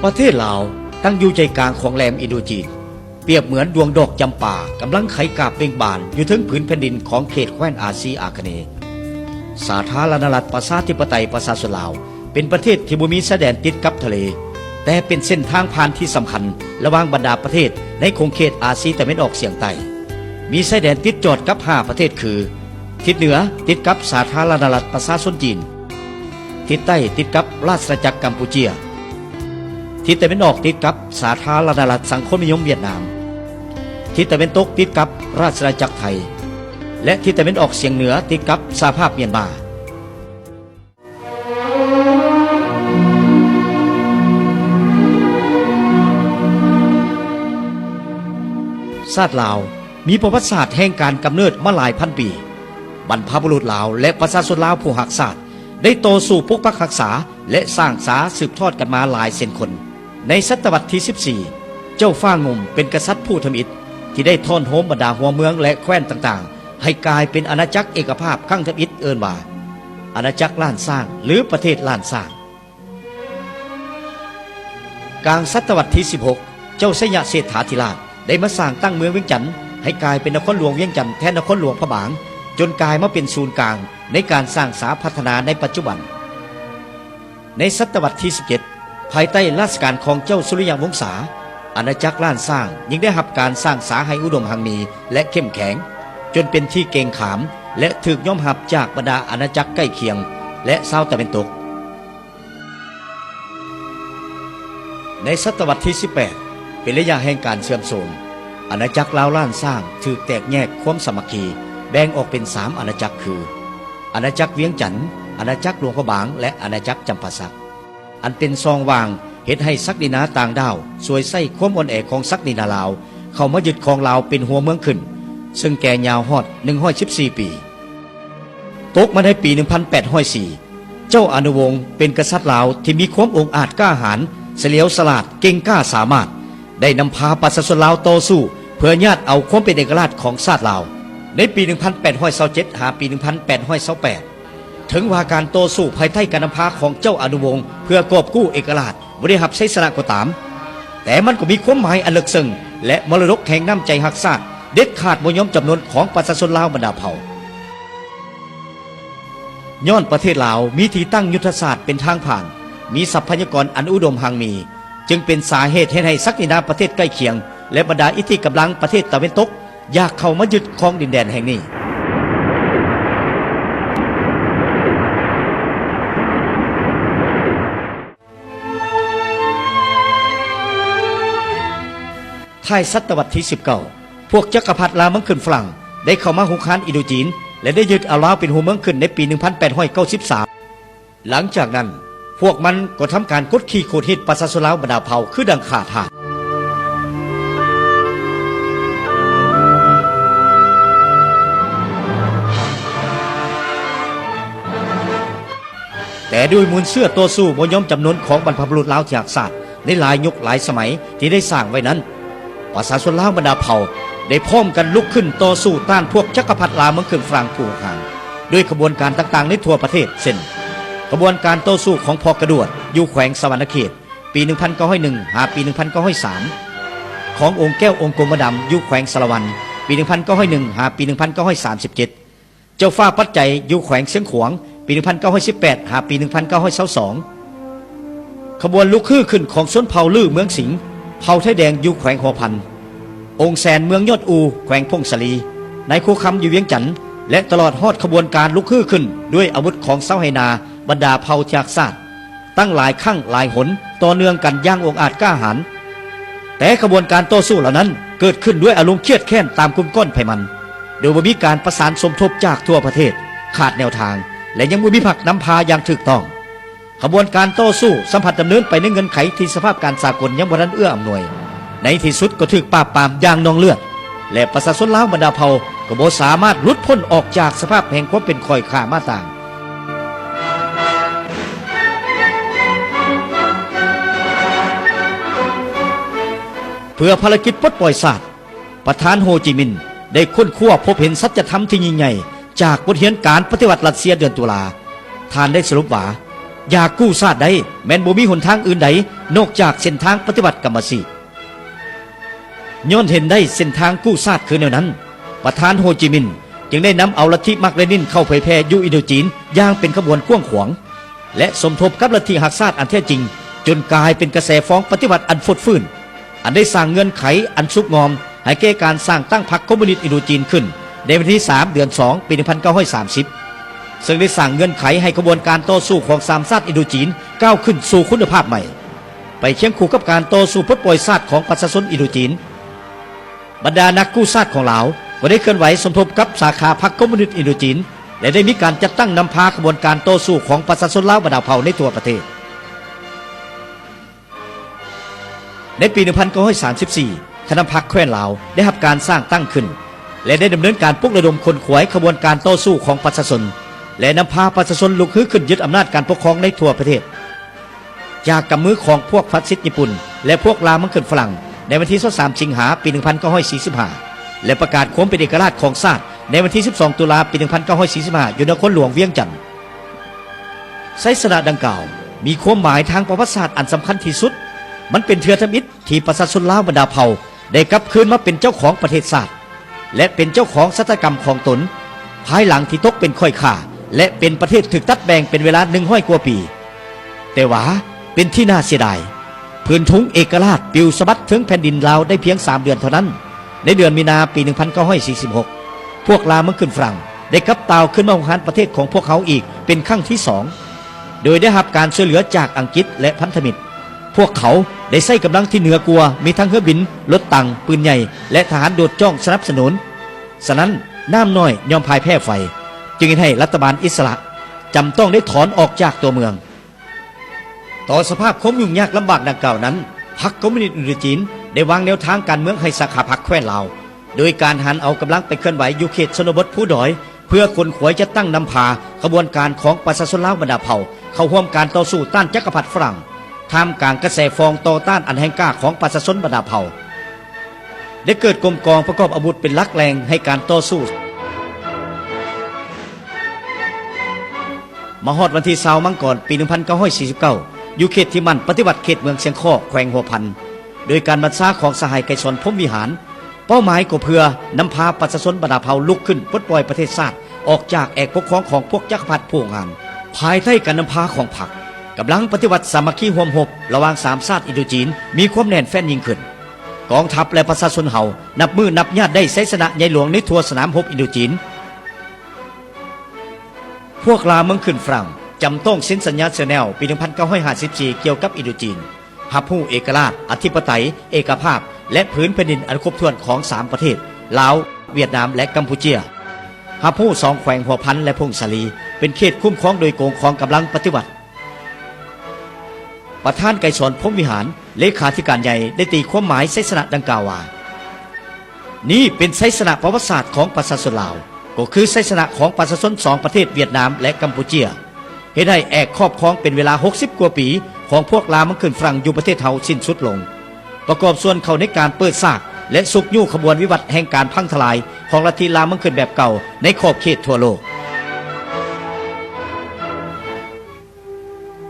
ປະເທດລາວຕັ້ງຢູ່ໃຈກາງຂອງແຫຼມອິນໂດຈີນ, ປຽບເໝືອນດວງດອກຈຳປາກຳລັງໄຂກາບເບັ່ງບານຢູ່ເທິງຜືນແຜ່ນດິນຂອງເຂດແຄວ້ນອາຊີອາຄະເນ. ສາທາລະນະລັດປະຊາທິປະໄຕປະຊາຊົນລາວ ເປັນປະເທດທີ່ບໍ່ມີຊາຍແດນຕິດກັບທະເລ, ແຕ່ເປັນເສັ້ນທາງຜ່ານທີ່ສຳຄັນລະຫວ່າງບັນດາປະເທດໃນຂົງເຂດອາຊີຕາເວັນອອກສຽງໃຕ້. ມີຊາຍແດນຕິດຈອດກັບຫ້າປະເທດຄື: ທິດເໜືອຕິດກັບສາທາລະນະລັດປະຊາຊົນຈີນ, ທິດໃຕ້ຕິດກັບລາຊະອານາຈັກກຳປູເຈຍ, ທິດຕາເວັນອອກຕິດກັບສາທາລະນະລັດສັງຄົມນິຍົມຫວຽດນາມ, ທິດຕາເວັນຕົກຕິດກັບລາຊະອານາຈັກໄທ ແລະ ທິດຕາເວັນອອກສຽງເໜືອຕິດກັບສະຫະພາບມຽນມາ. ຊາດລາວມີປະຫວັດສາດແຫ່ງການກຳເນີດມາຫຼາຍພັນປີ. ບັນພະບຸລຸດລາວ ແລະ ປະຊາຊົນລາວຜູ້ຮັກຊາດ ໄດ້ຕໍ່ສູ້ປົກປັກຮັກສາ ແລະ ສ້າງສາສືບທອດກັນມາຫຼາຍເຊັ່ນຄົນ. ໃນສະຕະວັດທີສິບສີ່ ເຈົ້າຟ້າງຸ່ມເປັນກະສັດຜູ້ທຳອິດ ທີ່ໄດ້ທ້ອນໂຮມບັນດາຫົວເມືອງ ແລະ ແຄວ້ນຕ່າງໆ ໃຫ້ກາຍເປັນອານາຈັກເອກະພາບຄັ້ງທຳອິດ ເອີ້ນວ່າ ອານາຈັກລ້ານຊ້າງ ຫຼື ປະເທດລ້ານຊ້າງ. ກາງສະຕະວັດທີສິບຫົກ ເຈົ້າໄຊຍະເສດຖາທິລາດ ໄດ້ມາສ້າງຕັ້ງເມືອງວຽງຈັນ ໃຫ້ກາຍເປັນນະຄອນຫຼວງວຽງຈັນແທນນະຄອນຫຼວງພະບາງ, ຈົນກາຍມາເປັນສູນກາງໃນການສ້າງສາພັດທະນາໃນປັດຈຸບັນ. ໃນສະຕະວັດທີສິບເຈັດ ພາຍໃຕ້ລາຊະການຂອງເຈົ້າສຸລິຍະວົງສາ, ອານາຈັກລ້ານຊ້າງຍິ່ງໄດ້ຮັບການສ້າງສາໃຫ້ອຸດົມຮັ່ງມີ ແລະ ເຂັ້ມແຂງ, ຈົນເປັນທີ່ເກງຂາມ ແລະ ຖືກຍອມຮັບຈາກບັນດາອານາຈັກໃກ້ຄຽງ ແລະ ຊາວຕາເວັນຕົກ. ໃນສະຕະວັດທີສິບແປດ ເປັນໄລຍະແຫ່ງການເສື່ອມໂຊມ. ອານາຈັກລາວລ້ານຊ້າງຖືກແຕກແຍກຄວາມສາມັກຄີ ແບ່ງອອກເປັນສາມອານາຈັກຄື ອານາຈັກວຽງຈັນ, ອານາຈັກຫຼວງພະບາງ ແລະ ອານາຈັກຈຳປາສັກ, ອັນເປັນຊ່ອງວ່າງເຮັດໃຫ້ສັກດິນາຕ່າງດ້າວສວຍໃຊ້ຄວາມອ່ອນແອຂອງສັກດິນາລາວ ເຂົ້າມາຍຶດຄອງລາວເປັນຫົວເມືອງຂຶ້ນ, ເຊິ່ງແກ່ຍາວຮອດໜຶ່ງຮ້ອຍສິບສີ່ປີ. ຕົກມາໃນປີໜຶ່ງພັນແປດຮ້ອຍສີ່ ເຈົ້າອະນຸວົງເປັນກະສັດລາວທີ່ມີຄວາມອົງອາດກ້າຫານ, ສະຫຼຽວສະຫຼາດ, ເກັ່ງກ້າສາມາດ, ໄດ້ນຳພາປະຊາຊົນລາວຕໍ່ສູ້ເພື່ອຍາດເອົາຄວາມເປັນເອກະລາດຂອງຊາດລາວ. ໃນປີໜຶ່ງພັນແປດຮ້ອຍຊາວເຈັດ ຫາປີໜຶ່ງພັນແປດຮ້ອຍຊາວແປດ ເຖິງວ່າການຕໍ່ສູ້ພາຍໃຕ້ການນຳພາຂອງເຈົ້າອະນຸວົງເພື່ອກອບກູ້ເອກະລາດບໍ່ໄດ້ຮັບໄຊຊະນະກໍຕາມ, ແຕ່ມັນກໍມີຄວາມໝາຍອັນເລິກເຊິ່ງ ແລະ ມໍລະດົກແຫ່ງນ້ຳໃຈຮັກຊາດເດັດຂາດບໍ່ຍອມຈຳນົນຂອງປະຊາຊົນລາວບັນດາເຜົ່າ. ຍ້ອນປະເທດລາວມີທີ່ຕັ້ງຍຸດທະສາດເປັນທາງຜ່ານ, ມີຊັບພະຍາກອນອັນອຸດົມຮັ່ງມີ, ຈຶ່ງເປັນສາເຫດເຮັດໃຫ້ສັກດິນາປະເທດໃກ້ຄຽງ ແລະ ບັນດາອິດທິກຳລັງປະເທດຕາເວັນຕົກ ຢາກເຂົ້າມາຍຶດຄອງດິນແດນແຫ່ງນີ້. ທ້າຍສະຕະວັດທີສິບເກົ້າ ພວກຈັກກະພັດລ່າເມືອງຂຶ້ນຝຣັ່ງໄດ້ເຂົ້າມາຮຸກຮານອິນໂດຈີນ ແລະ ໄດ້ຍຶດເອົາລາວເປັນຫົວເມືອງຂຶ້ນໃນປີໜຶ່ງພັນແປດຮ້ອຍເກົ້າສິບສາມ. ຫຼັງຈາກນັ້ນ ພວກມັນກໍທຳການກົດຂີ່ຂູດຮີດປະຊາຊົນລາວບັນດາເຜົ່າຄືດັ່ງຂ້າທາດ. ແຕ່ດ້ວຍມູນເຊື້ອຕໍ່ສູ້ບໍ່ຍອມຈຳນົນຂອງບັນພະບຸລຸດລາວທີ່ຮັກຊາດໃນຫຼາຍຍຸກຫຼາຍສະໄໝທີ່ໄດ້ສ້າງໄວ້ນັ້ນ, ປະຊາຊົນລາວບັນດາເຜົ່າໄດ້ພ້ອມກັນລຸກຂຶ້ນຕໍ່ສູ້ຕ້ານພວກຈັກກະພັດລ່າເມືອງຂຶ້ນຝຣັ່ງຜູ້ຮຸກຮານ ດ້ວຍຂະບວນການຕ່າງໆໃນທົ່ວປະເທດ ເຊັ່ນ ຂະບວນການຕໍ່ສູ້ຂອງພໍ່ກະດວດຢູ່ແຂວງສະຫວັນນະເຂດ ປີໜຶ່ງພັນເກົ້າຮ້ອຍໜຶ່ງ ຫາປີໜຶ່ງພັນເກົ້າຮ້ອຍສາມ, ຂອງອົງແກ້ວອົງກົມມະດຳຢູ່ແຂວງສາລະວັນ ປີໜຶ່ງພັນເກົ້າຮ້ອຍໜຶ່ງ ຫາປີໜຶ່ງພັນເກົ້າຮ້ອຍສາມສິບເຈັດ, ເຈົ້າຟ້າປັດໄຈຢູ່ແຂວງຊຽງຂວາງ ປີໜຶ່ງພັນເກົ້າຮ້ອຍສິບແປດ ຫາປີໜຶ່ງພັນເກົ້າຮ້ອຍຊາວສອງ. ຂະບວນລຸກຮືຂຶ້ນຂອງຊົນເຜົ່າລື້ເມືອງສິງ, ເຜົ່າໄທແດງຢູ່ແຂວງຫົວພັນ, ອົງແສນເມືອງຍອດອູ ແຂວງຜົ້ງສາລີ, ນາຍຄູຄຳຢູ່ວຽງຈັນ ແລະ ຕະຫຼອດຮອດຂະບວນການລຸກຮືຂຶ້ນດ້ວຍອາວຸດຂອງຊາວໄຮ່ນາບັນດາເຜົ່າທີ່ຮັກຊາດ ຕັ້ງຫຼາຍຄັ້ງຫຼາຍຫົນຕໍ່ເນື່ອງກັນຢ່າງອົງອາດກ້າຫານ. ແຕ່ຂະບວນການຕໍ່ສູ້ເຫຼົ່ານັ້ນເກີດຂຶ້ນດ້ວຍອາລົມຄຽດແຄ້ນຕາມກຸ່ມກ້ອນໄພມັນ, ໂດຍບໍ່ມີການປະສານສົມທົບຈາກທົ່ວປະເທດ, ຂາດແນວທາງ ແລະ ຍັງບໍ່ມີພັກນຳພາຢ່າງຖືກຕ້ອງ. ຂະບວນການຕໍ່ສູ້ສຳພັດດຳເນີນໄປໃນເງື່ອນໄຂທີ່ສະພາບການສາກົນຍັງບໍ່ທັນເອື້ອອຳນວຍ. ໃນທີ່ສຸດກໍຖືກປາບປາມຢ່າງນອງເລືອດ ແລະ ປະຊາຊົນລາວບັນດາເຜົ່າກໍບໍ່ສາມາດຫຼຸດພົ້ນອອກຈາກສະພາບແຫ່ງຄວາມເປັນຂ້ອຍຂ້າມາຕາງ. ເພື່ອພາລະກິດປົດປ່ອຍຊາດ, ປະທານໂຮຈິມິນໄດ້ຄົ້ນຄວ້າພົບເຫັນສັດຈະທຳທີ່ຍິ່ງໃຫຍ່ຈາກບົດຮຽນການປະຕິວັດຣັດເຊຍເດືອນຕຸລາ. ທ່ານໄດ້ສະຫຼຸບວ່າ, ຢາກກູ້ຊາດໄດ້ ແມ່ນບໍ່ມີຫົນທາງອື່ນໃດ ນອກຈາກເສັ້ນທາງປະຕິວັດກຳມະສິດ. ຍ້ອນເຫັນໄດ້ເສັ້ນທາງກູ້ຊາດຄືແນວນັ້ນ, ປະທານໂຮຈິມິນຈຶ່ງໄດ້ນຳເອົາລັດທິມາກເລນິນເຂົ້າເຜີຍແຜ່ຢູ່ອິນໂດຈີນຢ່າງເປັນຂະບວນກວ້າງຂວາງ ແລະ ສົມທົບກັບລັດທິຮັກຊາດອັນແທ້ຈິງ, ຈົນກາຍເປັນກະແສຟອງປະຕິວັດອັນຟົດຟື້ນ, ອັນໄດ້ສ້າງເງື່ອນໄຂອັນສຸກງອມໃຫ້ແກ່ການສ້າງຕັ້ງພັກຄອມມູນິດອິນໂດຈີນຂຶ້ນ ໃນວັນທີສາມ ເດືອນສອງ ປີໜຶ່ງພັນເກົ້າຮ້ອຍສາມສິບ ເຊິ່ງໄດ້ສ້າງເງື່ອນໄຂໃຫ້ຂະບວນການຕໍ່ສູ້ຂອງສາມຊາດອິນໂດຈີນກ້າວຂຶ້ນສູ່ຄຸນນະພາບໃໝ່ ໄປຄຽງຄູ່ກັບການຕໍ່ສູ້ປົດປ່ອຍຊາດຂອງປະຊາຊົນອິນໂດຈີນ. ບັນດານັກກູ້ຊາດຂອງລາວກໍໄດ້ເຄື່ອນໄຫວສົມທົບກັບສາຂາພັກຄອມມູນິດອິນໂດຈີນ ແລະ ໄດ້ມີການຈັດຕັ້ງນຳພາຂະບວນການຕໍ່ສູ້ຂອງປະຊາຊົນລາວບັນດາເຜົ່າໃນທົ່ວປະເທດ. ໃນປີໜຶ່ງພັນເກົ້າຮ້ອຍສາມສິບສີ່ ຄະນະພັກແຄວ້ນລາວໄດ້ຮັບການສ້າງຕັ້ງຂຶ້ນ ແລະ ໄດ້ດຳເນີນການປຸກລະດົມຂົນຂວາຍຂະບວນການຕໍ່ສູ້ຂອງປະຊາຊົນ ແລະ ນຳພາປະຊາຊົນລຸກຮືຂຶ້ນຍຶດອຳນາດການປົກຄອງໃນທົ່ວປະເທດ ຈາກກຳມືຂອງພວກຟາຊິດຍີ່ປຸ່ນ ແລະ ພວກລ່າເມືອງຂຶ້ນຝຣັ່ງ ໃນວັນທີຊາວສາມ ສິງຫາ ປີໜຶ່ງພັນເກົ້າຮ້ອຍສີ່ສິບຫ້າ ແລະ ປະກາດຄວາມເປັນເອກະລາດຂອງຊາດ ໃນວັນທີສິບສອງ ຕຸລາ ປີໜຶ່ງພັນເກົ້າຮ້ອຍສີ່ສິບຫ້າ ຢູ່ນະຄອນຫຼວງວຽງຈັນ. ໄຊຊະນະດັ່ງກ່າວມີຄວາມໝາຍທາງປະຫວັດສາດອັນສຳຄັນທີ່ສຸດ. ມັນເປັນເທື່ອທຳອິດທີ່ປະຊາຊົນລາວບັນດາເຜົ່າໄດ້ກັບຄືນມາເປັນເຈົ້າຂອງປະເທດຊາດ ແລະ ເປັນເຈົ້າຂອງຊະຕາກຳຂອງຕົນ ພາຍຫຼັງທີ່ຕົກເປັນຂ້ອຍຂ້າ ແລະ ເປັນປະເທດຖືກຕັດແບ່ງເປັນເວລາໜຶ່ງຮ້ອຍກວ່າປີ. ແຕ່ວ່າເປັນທີ່ໜ້າເສຍດາຍ, ຜືນທຸງເອກະລາດປິວສະບັດເທິງແຜ່ນດິນລາວໄດ້ພຽງສາມເດືອນເທົ່ານັ້ນ. ໃນເດືອນມີນາ ປີໜຶ່ງພັນເກົ້າຮ້ອຍສີ່ສິບຫົກ ພວກລ່າເມືອງຂຶ້ນຝຣັ່ງໄດ້ກັບຕ່າວຂຶ້ນມາຮຸກຮານປະເທດຂອງພວກເຮົາອີກເປັນຄັ້ງທີສອງ ໂດຍໄດ້ຮັບການຊ່ວຍເຫຼືອຈາກອັງກິດ ແລະ ພັນທະມິດ. ພວກເຂົາໄດ້ໃຊ້ກຳລັງທີ່ເໜືອກວ່າ, ມີທັງເຮືອບິນ, ລົດຖັງ, ປືນໃຫຍ່ ແລະ ທະຫານໂດດຈ້ອງສະໜັບສະໜູນ. ສະນັ້ນ, ນ້ຳນ້ອຍຍ່ອມພ່າຍແພ້ໄຟ, ຈຶ່ງເຮັດໃຫ້ລັດຖະບານອິດສະຫຼະຈຳຕ້ອງໄດ້ຖອນອອກຈາກຕົວເມືອງ. ຕໍ່ສະພາບຄວາມຫຍຸ້ງຍາກລຳບາກດັ່ງກ່າວນັ້ນ, ພັກຄອມມູນິດອິນໂດຈີນໄດ້ວາງແນວທາງການເມືອງໃຫ້ສາຂາພັກແຄວ້ນລາວ ໂດຍການຫັນເອົາກຳລັງໄປເຄື່ອນໄຫວຢູ່ເຂດຊົນນະບົດພູດອຍ ເພື່ອຂົນຂວາຍຈັດຕັ້ງນຳພາຂະບວນການຂອງປະຊາຊົນລາວບັນດາເຜົ່າເຂົ້າຮ່ວມການຕໍ່ສູ້ຕ້ານຈັກກະພັດຝຣັ່ງ ທ່າມກາງກະແສຟອງຕໍ່ຕ້ານອັນແຮງກ້າຂອງປະຊາຊົນບັນດາເຜົ່າ ໄດ້ເກີດກົມກອງປະກອບອາວຸດເປັນຫຼັກແຫຼ່ງໃຫ້ການຕໍ່ສູ້. ມາຮອດວັນທີຊາວ ມັງກອນ ປີໜຶ່ງພັນເກົ້າຮ້ອຍສີ່ສິບເກົ້າ ຢູ່ເຂດທີ່ໝັ້ນປະຕິວັດເຂດເມືອງຊຽງຄໍ້ ແຂວງຫົວພັນ ໂດຍການບັນຊາຂອງສະຫາຍໄກສອນ ພົມວິຫານ ເປົ້າໝາຍກໍເພື່ອນຳພາປະຊາຊົນບັນດາເຜົ່າລຸກຂຶ້ນປົດປ່ອຍປະເທດຊາດອອກຈາກແອກປົກຄອງຂອງພວກຈັກກະພັດຜູ້ຫວງຫານ. ພາຍໃຕ້ການນຳພາຂອງພັກ, ກຳລັງປະຕິວັດສາມັກຄີຮ່ວມຮົບລະຫວ່າງສາມຊາດອິນໂດຈີນມີຄວາມແໜ້ນແຟ້ນຍິ່ງຂຶ້ນ. ກອງທັບ ແລະ ປະຊາຊົນເຮົານັບມື້ນັບຍາດໄດ້ໄຊຊະນະໃຫຍ່ຫຼວງໃນທົ່ວສະໜາມຮົບອິນໂດຈີນ. ພວກລ່າເມືອງຂຶ້ນຝຣັ່ງຈຳຕ້ອງເຊັນສັນຍາເຊແນວປີໜຶ່ງພັນເກົ້າຮ້ອຍຫ້າສິບສີ່ ກ່ຽວກັບອິນໂດຈີນ. ຮັບຮູ້ເອກະລາດ, ອະທິປະໄຕ, ເອກະພາບ ແລະ ຜືນແຜ່ນດິນອັນຄົບຖ້ວນຂອງສາມປະເທດ ລາວ, ຫວຽດນາມ ແລະ ກຳປູເຈຍ. ຮັບຮູ້ສອງແຂວງຫົວພັນ ແລະ ຜົ້ງສາລີ ເປັນເຂດຄຸ້ມຄອງໂດຍກົງຂອງກຳລັງປະຕິວັດ. ປະທານໄກສອນ ພົມວິຫານ ເລຂາທິການໃຫຍ່ ໄດ້ຕີຄວາມໝາຍໄຊຊະນະດັ່ງກ່າວວ່າ, ນີ້ເປັນໄຊຊະນະປະຫວັດສາດຂອງປະຊາຊົນລາວ, ກໍຄືໄຊຊະນະຂອງປະຊາຊົນສອງປະເທດຫວຽດນາມ ແລະ ກຳປູເຈຍ, ເຮັດໃຫ້ແອກຄອບຄອງເປັນເວລາຫົກສິບກວ່າປີຂອງພວກລ່າເມືອງຂຶ້ນຝຣັ່ງຢູ່ປະເທດເຮົາສິ້ນສຸດລົງ, ປະກອບສ່ວນເຂົ້າໃນການເປີດສາກ ແລະ ຊຸກຍູ້ຂະບວນວິວັດແຫ່ງການພັງທະລາຍຂອງລັດທິລ່າເມືອງຂຶ້ນແບບເກົ່າໃນຂອບເຂດທົ່ວໂລກ.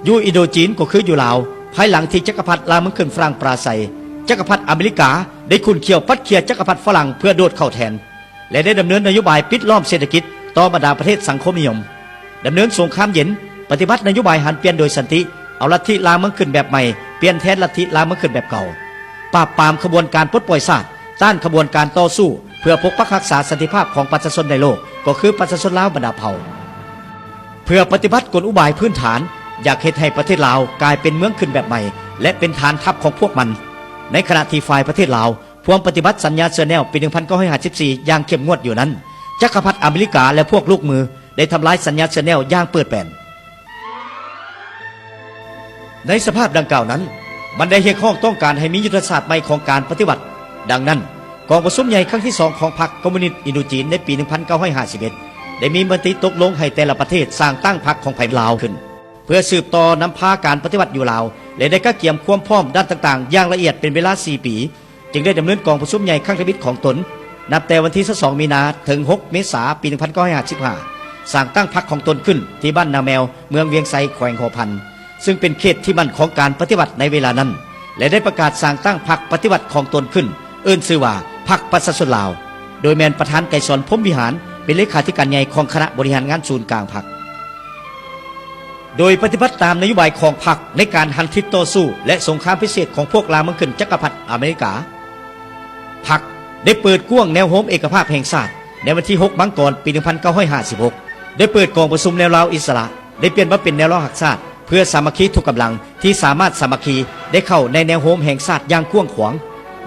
ຢູ່ອິນໂດຈີນກໍຄືຢູ່ລາວ, ພາຍຫຼັງທີ່ຈັກກະພັດລ່າເມືອງຂຶ້ນຝຣັ່ງປາໄຊ, ຈັກກະພັດອາເມລິກາໄດ້ຂຸ້ນຂ້ຽວປັດເຂ່ຍຈັກກະພັດຝຣັ່ງເພື່ອໂດດເຂົ້າແທນ ແລະ ໄດ້ດຳເນີນນະໂຍບາຍປິດລ້ອມເສດຖະກິດຕໍ່ບັນດາປະເທດສັງຄົມນິຍົມ, ດຳເນີນສົງຄາມເຢັນ, ປະຕິບັດນະໂຍບາຍຫັນປ່ຽນໂດຍສັນຕິ, ເອົາລັດທິລ່າເມືອງຂຶ້ນແບບໃໝ່ປ່ຽນແທນລັດທິລ່າເມືອງຂຶ້ນແບບເກົ່າ, ປາບປາມຂະບວນການປົດປ່ອຍຊາດ, ຕ້ານຂະບວນການຕໍ່ສູ້ເພື່ອປົກປັກຮັກສາສັນຕິພາບຂອງປະຊາຊົນໃນໂລກ, ກໍຄືປະຊາຊົນລາວບັນດາເຜົ່າ. ເພື່ອປະຕິບັດກົນອຸບາຍພື້ນຖານ ຢາກເຮັດໃຫ້ປະເທດລາວກາຍເປັນເມືອງຂຶ້ນແບບໃໝ່ ແລະ ເປັນຖານທັບຂອງພວກມັນ, ໃນຂະນະທີ່ຝ່າຍປະເທດລາວພວມປະຕິບັດສັນຍາເຊີແນວປີໜຶ່ງພັນເກົ້າຮ້ອຍຫ້າສິບສີ່ຢ່າງເຂັ້ມງວດຢູ່ນັ້ນ, ຈັກກະພັດອາເມລິກາ ແລະ ພວກລູກມືໄດ້ທຳລາຍສັນຍາເຊີແນວຢ່າງເປີດແປນ. ໃນສະພາບດັ່ງກ່າວນັ້ນ, ມັນໄດ້ຮຽກຮ້ອງຕ້ອງການໃຫ້ມີຍຸດທະສາດໃໝ່ຂອງການປະຕິວັດ. ດັ່ງນັ້ນ, ກອງປະຊຸມໃຫຍ່ຄັ້ງທີສອງຂອງພັກຄອມມູນິດອິນໂດຈີນໃນປີໜຶ່ງພັນເກົ້າຮ້ອຍຫ້າສິບເອັດ ໄດ້ມີມະຕິຕົກລົງໃຫ້ແຕ່ລະປະເທດສ້າງຕັ້ງພັກຂອງໃຜລາວຂຶ້ນ ເພື່ອສືບຕໍ່ນຳພາການປະຕິວັດຢູ່ລາວ ແລະ ໄດ້ກະກຽມຄວາມພ້ອມດ້ານຕ່າງໆຢ່າງລະອຽດເປັນເວລາສີ່ປີ, ຈຶ່ງໄດ້ດຳເນີນກອງປະຊຸມໃຫຍ່ຄັ້ງທຳອິດຂອງຕົນ ນັບແຕ່ວັນທີຊາວສອງ ມີນາ ເຖິງ ຫົກ ເມສາ ປີໜຶ່ງພັນເກົ້າຮ້ອຍຫ້າສິບຫ້າ. ສ້າງຕັ້ງພັກຂອງຕົນຂຶ້ນທີ່ບ້ານນາແມວ ເມືອງວຽງໄຊ ແຂວງຫົວພັນ ຊຶ່ງເປັນເຂດທີ່ໝັ້ນຂອງການປະຕິວັດໃນເວລານັ້ນ ແລະ ໄດ້ປະກາດສ້າງຕັ້ງພັກປະຕິວັດຂອງຕົນຂຶ້ນ ເອີ້ນຊື່ວ່າ ພັກປະຊາຊົນລາວ ໂດຍແມ່ນປະທານໄກສອນ ພົມວິຫານ ເປັນເລຂາທິການໃຫຍ່ຂອງຄະນະບໍລິຫານງານສູນກາງພັກ. ໂດຍປະຕິບັດຕາມນະໂຍບາຍຂອງພັກໃນການຫັນທິດຕໍ່ສູ້ ແລະ ສົງຄາມພິເສດຂອງພວກລ່າເມືອງຂຶ້ນຈັກກະພັດອາເມລິກາ, ພັກໄດ້ເປີດກວ້າງແນວໂຮມເອກະພາບແຫ່ງຊາດໃນວັນທີຫົກ ມັງກອນ ປີໜຶ່ງພັນເກົ້າຮ້ອຍຫ້າສິບຫົກ ໄດ້ເປີດກອງປະຊຸມແນວລາວອິດສະຫຼະ ໄດ້ປ່ຽນມາເປັນແນວລາວຮັກຊາດ ເພື່ອສາມັກຄີທຸກກຳລັງທີ່ສາມາດສາມັກຄີໄດ້ເຂົ້າໃນແນວໂຮມແຫ່ງຊາດຢ່າງກວ້າງຂວາງ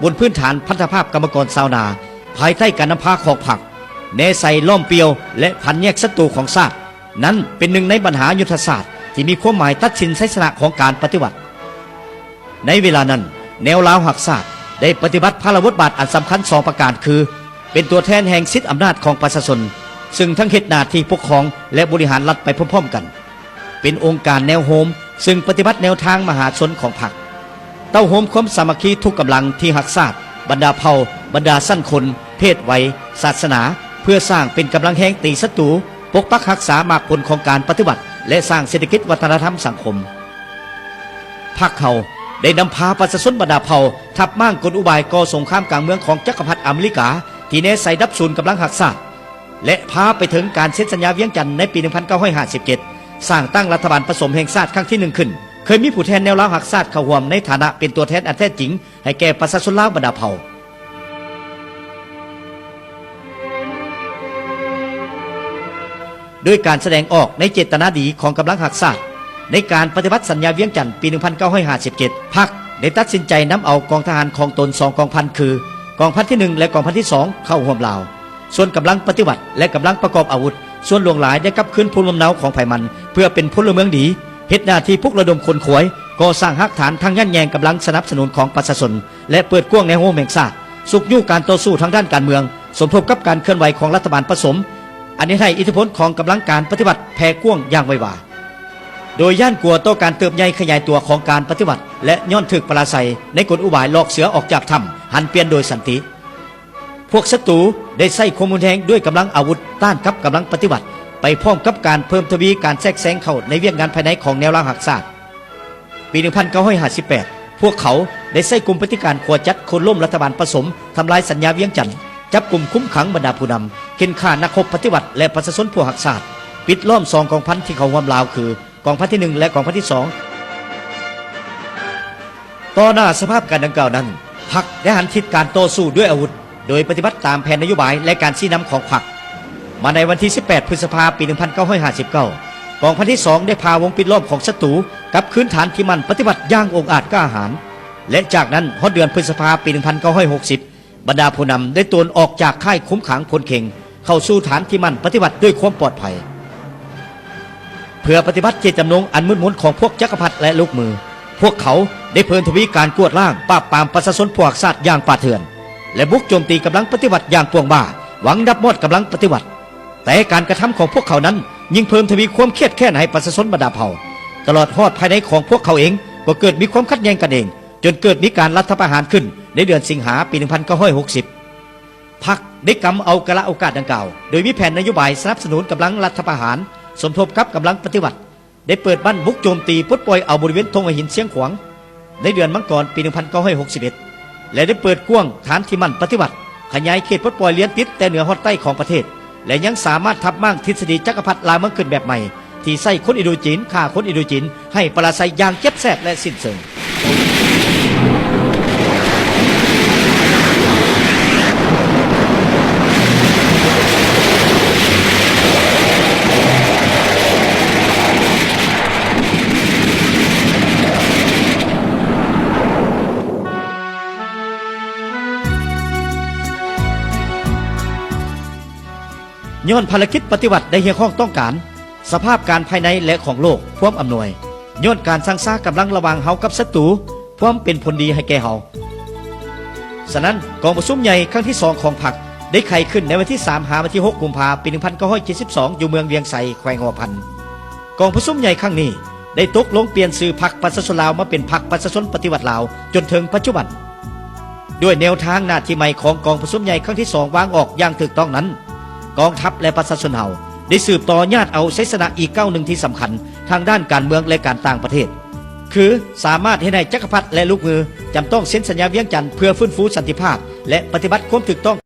ບົນພື້ນຖານພັນທະພາບກຳມະກອນຊາວນາ ພາຍໃຕ້ການນຳພາຂອງພັກ ແນໃສ່ລ້ອມປ່ຽວ ແລະ ຜັນແຍກສັດຕູຂອງຊາດ ນັ້ນເປັນໜຶ່ງໃນບັນຫາຍຸດທະສາດທີ່ມີຄວາມໝາຍຕັດສິນໄຊຊະນະຂອງການປະຕິວັດ. ໃນເວລານັ້ນ ແນວລາວຮັກຊາດໄດ້ປະຕິບັດພາລະບົດບາດອັນສຳຄັນສອງປະການ ຄື ເປັນຕົວແທນແຫ່ງສິດອຳນາດຂອງປະຊາຊົນ ຊຶ່ງທັງເຮັດໜ້າທີ່ປົກຄອງ ແລະ ບໍລິຫານລັດໄປພ້ອມໆກັນ, ເປັນອົງການແນວໂຮມ ຊຶ່ງປະຕິບັດແນວທາງມະຫາຊົນຂອງພັກ, ເຕົ້າໂຮມຄວາມສາມັກຄີທຸກກຳລັງທີ່ຮັກຊາດ, ບັນດາເຜົ່າ, ບັນດາຊັ້ນຄົນ, ເພດໄວ, ສາສະໜາ ເພື່ອສ້າງເປັນກຳລັງແຮງຕີສັດຕູ, ປົກປັກຮັກສາໝາກຜົນຂອງການປະຕິວັດ ແລະ ສ້າງເສດຖະກິດວັດທະນະທຳສັງຄົມ. ພັກເຮົາໄດ້ນຳພາປະຊາຊົນບັນດາເຜົ່າ ທັບມ້າງກົນອຸບາຍກໍ່ສົງຄາມກາງເມືອງຂອງຈັກກະພັດອາເມລິກາ ທີ່ແນໃສ່ດັບສູນກຳລັງຮັກຊາດ ແລະ ພາໄປເຖິງການເຊັນສັນຍາວຽງຈັນໃນປີໜຶ່ງພັນເກົ້າຮ້ອຍຫ້າສິບເຈັດ ສ້າງຕັ້ງລັດຖະບານປະສົມແຫ່ງຊາດຄັ້ງທີໜຶ່ງຂຶ້ນ, ເຄີຍມີຜູ້ແທນແນວລາວຮັກຊາດເຂົ້າຮ່ວມໃນຖານະເປັນຕົວແທນອັນແທ້ຈິງໃຫ້ແກ່ປະຊາຊົນລາວບັນດາເຜົ່າ. ດ້ວຍການສະແດງອອກໃນເຈດຕະນາດີຂອງກຳລັງຮັກຊາດ ໃນການປະຕິບັດສັນຍາວຽງຈັນປີໜຶ່ງພັນເກົ້າຮ້ອຍຫ້າສິບເຈັດ ພັກໄດ້ຕັດສິນໃຈນຳເອົາກອງທະຫານຂອງຕົນສອງກອງພັນ ຄື ກອງພັນທີໜຶ່ງ ແລະ ກອງພັນທີສອງ ເຂົ້າຮ່ວມລາວ. ສ່ວນກຳລັງປະຕິວັດ ແລະ ກຳລັງປະກອບອາວຸດ ສ່ວນຫຼວງຫຼາຍໄດ້ກັບຄືນພູມລຳເນົາຂອງໃຜມັນ ເພື່ອເປັນພົນລະເມືອງດີ, ເຮັດໜ້າທີ່ປຸກລະດົມຂົນຂວາຍ, ກໍ່ສ້າງຮາກຖານທາງຍາດແຍ່ງກຳລັງສະໜັບສະໜູນຂອງປະຊາຊົນ ແລະ ເປີດກວ້າງແນວໂຮມແຫ່ງຊາດ, ຊຸກຍູ້ການຕໍ່ສູ້ທາງດ້ານການເມືອງ, ສົມທົບກັບການເຄື່ອນໄຫວຂອງລັດຖະບານປະສົມ, ອັນເຮັດໃຫ້ອິດທິພົນຂອງກຳລັງການປະຕິວັດແຜ່ກວ້າງຢ່າງໄວວາ. ໂດຍຢ້ານກົວຕໍ່ການເຕີບໃຫຍ່ຂະຫຍາຍຕົວຂອງການປະຕິວັດ ແລະ ຍ້ອນຖືກປະລາໄຊໃນກົນອຸບາຍຫຼອກເສືອອອກຈາກຖ້ຳ ຫັນປ່ຽນໂດຍສັນຕິ, ພວກສັດຕູໄດ້ໃຊ້ຄວາມຮຸນແຮງດ້ວຍກຳລັງອາວຸດຕ້ານກັບກຳລັງປະຕິວັດ ໄປພ້ອມກັບການເພີ່ມທະວີການແຊກແຊງເຂົ້າໃນວຽກງານພາຍໃນຂອງແນວລາວຮັກຊາດ. ປີໜຶ່ງພັນເກົ້າຮ້ອຍຫ້າສິບແປດ ພວກເຂົາໄດ້ໃຊ້ກຸ່ມປະຕິການຂົວຈັດໂຄ່ນລົ້ມລັດຖະບານປະສົມ, ທຳລາຍສັນຍາວຽງຈັນ, ຈັບກຸມຄຸມຂັງບັນດາຜູ້ນຳ, ເຂັ່ນຂ້ານັກຮົບປະຕິວັດ ແລະ ປະຊາຊົນຜູ້ຮັກຊາດ, ປິດລ້ອມສອງກອງພັນທີ່ເຂົ້າຮ່ວມລາວ ຄື ກອງພັນທີໜຶ່ງ ແລະ ກອງພັນທີສອງ. ຕໍ່ໜ້າສະພາບການດັ່ງກ່າວນັ້ນ, ພັກໄດ້ຫັນທິດການຕໍ່ສູ້ດ້ວຍອາວຸດ ໂດຍປະຕິບັດຕາມແຜນນະໂຍບາຍ ແລະ ການຊີ້ນຳຂອງພັກ. ມາໃນວັນທີສິບແປດ ພຶດສະພາ ປີໜຶ່ງພັນເກົ້າຮ້ອຍຫ້າສິບເກົ້າ ກອງພັນທີສອງໄດ້ຜ່າວົງປິດລ້ອມຂອງສັດຕູ ກັບຄືນຖານທີ່ໝັ້ນປະຕິວັດຢ່າງອົງອາດກ້າຫານ ແລະ ຈາກນັ້ນຮອດເດືອນພຶດສະພາ ປີໜຶ່ງພັນເກົ້າຮ້ອຍຫົກສິບ ບັນດາຜູ້ນຳໄດ້ໂຕນອອກຈາກຄ້າຍຄຸມຂັງໂພນເຄັງ ເຂົ້າສູ່ຖານທີ່ໝັ້ນປະຕິວັດດ້ວຍຄວາມປອດໄພ. ເພື່ອປະຕິບັດເຈດຈຳນົງອັນມືດມົນຂອງພວກຈັກກະພັດ ແລະ ລູກມື, ພວກເຂົາໄດ້ເພີ່ມທະວີການກວດລ້າງປາບປາມປະຊາຊົນພວກຮັກຊາດຢ່າງປ່າເຖື່ອນ ແລະ ບຸກໂຈມຕີກຳລັງປະຕິວັດຢ່າງປວງບ້າ, ຫວັງດັບມອດກຳລັງປະຕິວັດ. ແຕ່ການກະທຳຂອງພວກເຂົານັ້ນຍິ່ງເພີ່ມທະວີຄວາມຄຽດແຄ້ນໃຫ້ປະຊາຊົນບັນດາເຜົ່າ, ຕະຫຼອດຮອດພາຍໃນຂອງພວກເຂົາເອງກໍເກີດມີຄວາມຂັດແຍ່ງກັນເອງ, ຈົນເກີດມີການລັດຖະປະຫານຂຶ້ນໃນເດືອນສິງຫາ ປີໜຶ່ງພັນເກົ້າຮ້ອຍຫົກສິບ. ພັກໄດ້ກຳເອົາກາລະໂອກາດດັ່ງກ່າວ ໂດຍມີແຜນນະໂຍບາຍສະໜັບສະໜູນກຳລັງລັດຖະປະຫານ ສົມທົບກັບກຳລັງປະຕິວັດ, ໄດ້ເປີດບັ້ນບຸກໂຈມຕີປົດປ່ອຍເອົາບໍລິເວນທົ່ງຫວຍຫີນຊຽງຂວາງ ໃນເດືອນມັງກອນ ປີໜຶ່ງພັນເກົ້າຮ້ອຍຫົກສິບເອັດ ແລະ ໄດ້ເປີດກວ້າງຖານທີ່ໝັ້ນປະຕິວັດ, ຂະຫຍາຍເຂດປົດປ່ອຍລຽນຕິດແຕ່ເໜືອຮອດໃຕ້ຂອງປະເທດ ແລະ ຍັງສາມາດທັບມ້າງທິດສະດີຈັກກະພັດລ່າເມືອງຂຶ້ນແບບໃໝ່ ທີ່ໃຊ້ຄົນອິນໂດຈີນຂ້າຄົນອິນໂດຈີນ ໃຫ້ປະລາໄຊຢ່າງເຈັບແສບ ແລະ ສິ້ນເຊີງ. ຍ້ອນພາລະກິດປະຕິວັດໄດ້ຮຽກຮ້ອງຕ້ອງການ, ສະພາບການພາຍໃນ ແລະ ຂອງໂລກພວມອຳນວຍ, ຍ້ອນການຊັງຊາກຳລັງລະຫວ່າງເຮົາກັບສັດຕູ ພວມເປັນຜົນດີໃຫ້ແກ່ເຮົາ. ສະນັ້ນ, ກອງປະຊຸມໃຫຍ່ຄັ້ງທີສອງຂອງພັກ ໄດ້ໄຂຂຶ້ນໃນວັນທີສາມ ຫາວັນທີຫົກ ກຸມພາ ປີໜຶ່ງພັນເກົ້າຮ້ອຍເຈັດສິບສອງ ຢູ່ເມືອງວຽງໄຊ ແຂວງຫົວພັນ. ກອງປະຊຸມໃຫຍ່ຄັ້ງນີ້ ໄດ້ຕົກລົງປ່ຽນຊື່ພັກປະຊາຊົນລາວ ມາເປັນພັກປະຊາຊົນປະຕິວັດລາວ ຈົນເຖິງປັດຈຸບັນ. ດ້ວຍແນວທາງໜ້າທີ່ໃໝ່ຂອງກອງປະຊຸມໃຫຍ່ຄັ້ງທີສອງວາງອອກຢ່າງຖືກຕ້ອງນັ້ນ, ກອງທັບ ແລະ ປະຊາຊົນເຮົາ ໄດ້ສືບຕໍ່ຍາດເອົາໄຊຊະນະອີກກ້າວໜຶ່ງທີ່ສຳຄັນທາງດ້ານການເມືອງ ແລະ ການຕ່າງປະເທດ ຄືສາມາດເຮັດໃຫ້ຈັກກະພັດ ແລະ ລູກມືຈຳຕ້ອງເຊັນສັນຍາວຽງຈັນ ເພື່ອຟື້ນຟູສັນຕິພາບ ແລະ ປະຕິບັດຄວາມຖືກຕ້ອງ